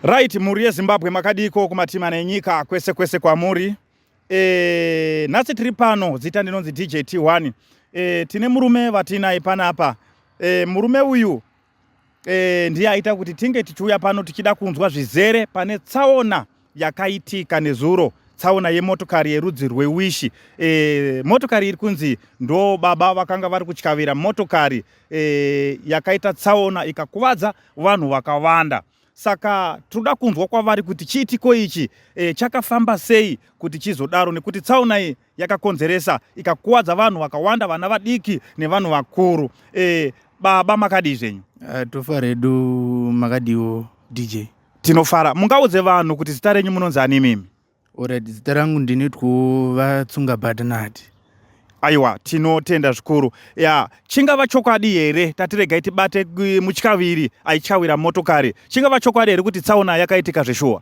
Right, mhuri yeZimbabwe, makadiko kumatimana enyika kwese kwese kwamuri? Nhasi tiri pano, zita ndinonzi DJ T1. Tine murume vatinaye panapa. Murume uyu ndiye aita kuti tinge tichiuya pano tichida kunzwa zvizere pane tsaona yakaitika nezuro, tsaona yemotokari yerudzi rweWish. Motokari iri kunzi ndo baba vakanga vari kutyavira motokari yakaita tsaona ikakuvadza vanhu vakawanda. Saka tinoda kunzwa kwavari kuti chiitiko ichi chakafamba sei kuti chizodaro, nekuti tsaona iyi yakakonzeresa ikakuvadza vanhu vakawanda, vana vadiki nevanhu vakuru. Baba, makadii zvenyu? Tofa redu, makadiwo, DJ? Tinofara. Mungaudze vanhu kuti zita renyu munonzi ani imimi? Alright, zita rangu ndinitwo Vatsunga Batanati. Aiwa, tinotenda zvikuru. Ya, chingava chokwadi here, tatiregai tibate mutyaviri aityawira motokari, chingava chokwadi here kuti tsaona yakaitika zveshuwa?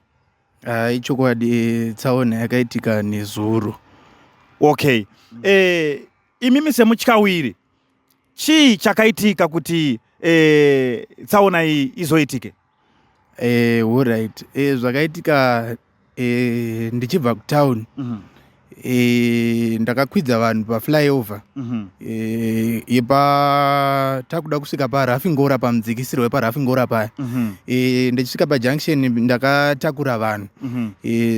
Ichokwadi, tsaona yakaitika nezuro. Okay, imimi semutyawiri, chii chakaitika kuti tsaona iyi izoitike? Alright, zvakaitika, ndichibva kutown, ndakakwidza vanhu paflyover yepa takuda kusvika paRafingora, pamudzikisiro wepaRafingora paya. Ndichisvika pajunction ndakatakura vanhu,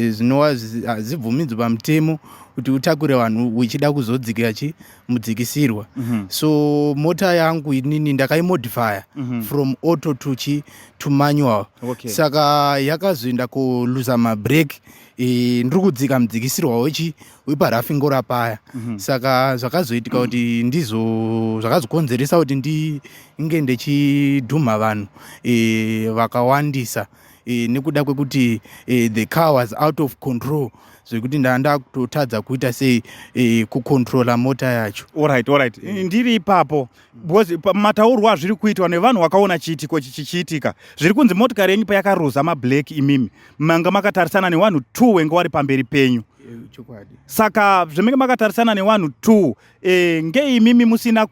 zvinova hazibvumidzwi pamutemo kuti utakure vanhu uchida kuzodzika chi mudzikisirwa. So mota yangu inini ndakaimodifya from auto to chi to manual. Saka yakazoenda koluza mabrake ndiri kudzika mudzikisirwa wechi wepaRafingora paya. Saka zvakazoitika kuti ndizo zvakazokonzeresa kuti ndinge ndichidhumha vanhu vakawandisa, nekuda kwekuti the car was out of control, zvekuti ndanga kutotadza kuita sei, kucontrola mota yacho. Alright, ndiri ipapo because mataurwo azviri kuitwa nevanhu vakaona chiitiko chichiitika, zviri kunzi motokari yenyu payakaruza mabrake, imimi manga makatarisana nevanhu two wenge wari pamberi penyu. Chokwadi. Saka zvemenge makatarisana nevanhu two, ngeimimi musina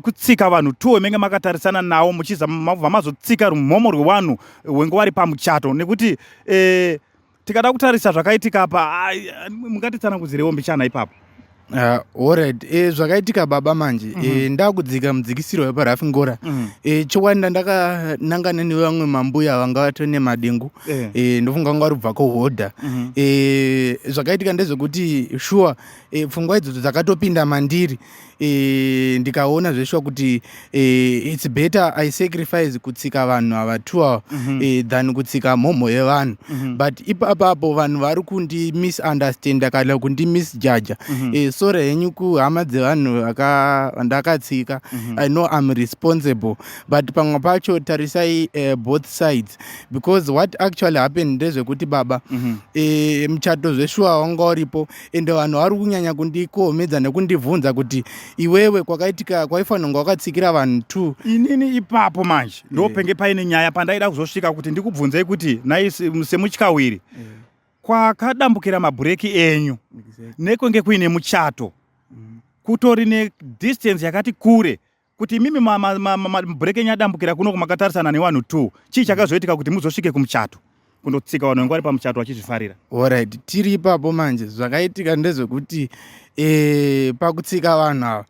kutsika vanhu two wemenge makatarisana nawo, muchiza mabva mazotsika rumhomo rwevanhu wenge wari pamuchato? Nekuti tikada kutarisa zvakaitika apa, mungatitsanangudzirewo mbichana ipapo? Alright, zvakaitika baba manje, ndakudzika mudzikisiro wepaRafingora, chokwadi ndakanangana nevamwe mambuya vanga vatone madengu. Ndofunga vanga vari kubva kuhodha. Zvakaitika ndezvekuti sure, pfungwa idzodzo dzakatopinda mandiri, ndikaona zveshuwa kuti it's better I sacrifice kutsika vanhu ava two ava than kutsika mhomho yevanhu. But ipapapo vanhu vari kundi misunderstanda kana kundi misjudga. Sorry henyu kuhama dzevanhu vandakatsika. I know I'm responsible, but pamwe pacho tarisai both sides, because what actually happened ndezvekuti baba, muchato zveshuwa wanga uripo, ende vanhu vari kunyanya kundikohomedza nekundibvunza kuti iwewe kwakaitika kwaifanira kunge wakatsikira vanhu two. Inini ipapo manje ndopenge paine nyaya pandaida kuzosvika kuti ndikubvunzei kuti nai semutyawiri, kwakadambukira mabhureki enyu nekwenge kuine muchato kutori nedistance yakati kure, kuti imimi mabhureki enyu adambukira kuno makatarisana nevanhu two, chii chakazoitika kuti muzosvike kumuchato kundotsika vanhu vange vari pamuchato vachizvifarira? Alright, tiri ipapo manje, zvakaitika ndezvekuti pakutsika vanhu ava,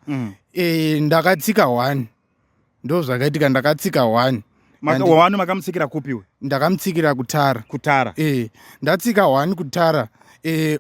ndakatsika one. Ndo zvakaitika, ndakatsika one. Wanu makamutsikira kupiwe? Ndakamutsikira kutara. Kutara. Ndatsika one kutara,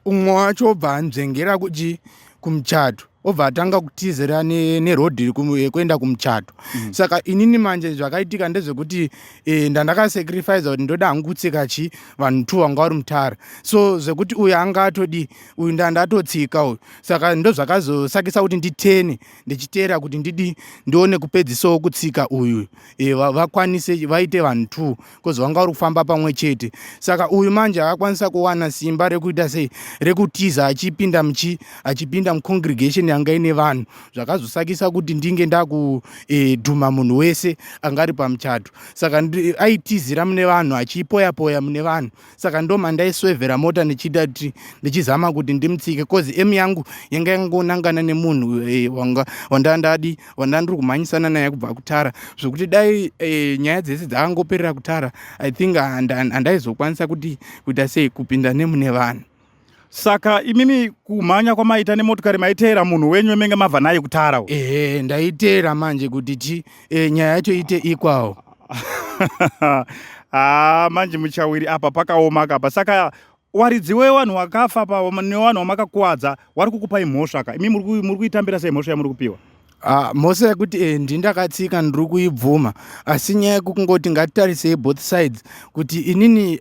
umwe wacho obva anzvengera kuchi kumuchato, obva atanga kutizira nerodhi yekuenda kumuchato. Saka inini manje zvakaitika ndezvekuti ndandakasacrifice kuti ndoda hangu kutsika chi vanhu two vanga vari mutara. So zvekuti uyu anga atodi, uyu ndandatotsika uyu. Saka ndo zvakazosakisa kuti nditene ndichiteera kuti ndidi ndione kupedzisawo kutsika uyu, vakwanise vaite vanhu two, because vanga vari kufamba pamwe chete. Saka uyu manje akakwanisa kuwana simba rekuita sei, rekutiza achipinda muchi achipinda mucongregation. yanga ine vanhu, zvakazosakisa kuti ndinge ndakudhuma munhu wese anga ari pamuchato. Saka aitizira mune vanhu, achipoya poya mune vanhu, saka ndo mandaiswevhera mota ndichiita kuti ndichizama kuti ndimutsike, cause aim yangu yanga yangonangana nemunhu wanga wandandadi wandandiri kumhanyisana naye kubva kutara, zvokuti dai nyaya dzese dzakangoperera kutara, I think handaizokwanisa kuti kuita sei kupinda nemune vanhu. Saka imimi kumhanya kwamaita nemotokari, maiteera munhu wenyu wemenge mabva naye kutara? Ehe, ndaiteera manje kuti chi nyaya yacho ite ikwawo. Haa, manje muchawiri, apa pakaoma kapa. Saka waridzi wevanhu wakafa pa nevanhu wamakakuwadza wari kukupai mhosva ka. Imi muri kuitambira sei mhosva yamuri kupiwa? Ah, mhosva yekuti ndindakatsika ndiri kuibvuma, asi nyaya yekungoti ngatitarisei both sides kuti inini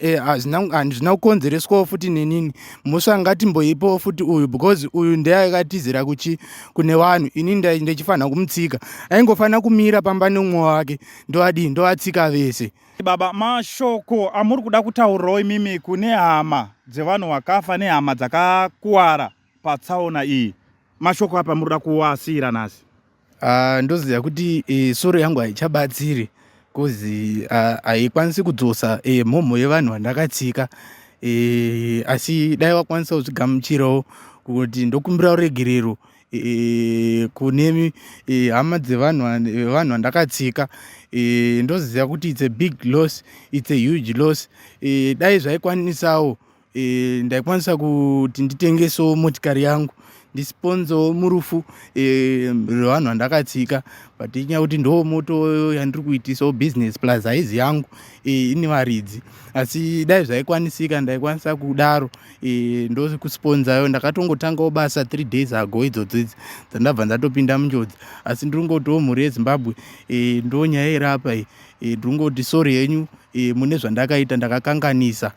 handizvina kukonzereswawo futi nenini. Mhosva ngatimboipawo futi uyu, because uyu ndeakatizira kuchi kune vanhu. Inini ndichifanira kumutsika, aingofanira kumira pamba nemumwe wake, ndoadii, ndoatsika vese. Baba, mashoko amuri kuda kutaurirawo imimi kune hama dzevanhu vakafa nehama dzakakuwara patsaona iyi, mashoko apa muri kuda kuwasiyira nhasi? Ndoziva kuti sorry yangu haichabatsiri, cause haikwanisi kudzosa mhomho yevanhu vandakatsika, asi dai vakwanisa kuzvigamuchirawo kuti ndokumbira ruregerero kune hama dzevanhu vanhu vandakatsika. Ndoziva kuti it's a big loss, it's a huge loss. Dai zvaikwanisawo, ndaikwanisa kuti nditengesewo motikari yangu, ndisiponzewo murufu rwevanhu vandakatsika, but inyaya kuti ndo moto yandiri kuitisawo business, plus haizi yangu, ine varidzi. Asi dai zvaikwanisika, ndaikwanisa kudaro, ndokusiponzayo. Ndakatongotangawo basa 3 days ago idzodzo idzi dzandabva ndatopinda munjodzi. Asi ndiri kungotiwo mhuri yeZimbabwe, ndo nyaya iri apa iyi. Ndiri kungoti sorry yenyu mune zvandakaita, ndakakanganisa.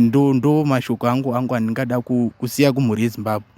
Ndo mashoko angu andingada kusiya kumhuri yeZimbabwe.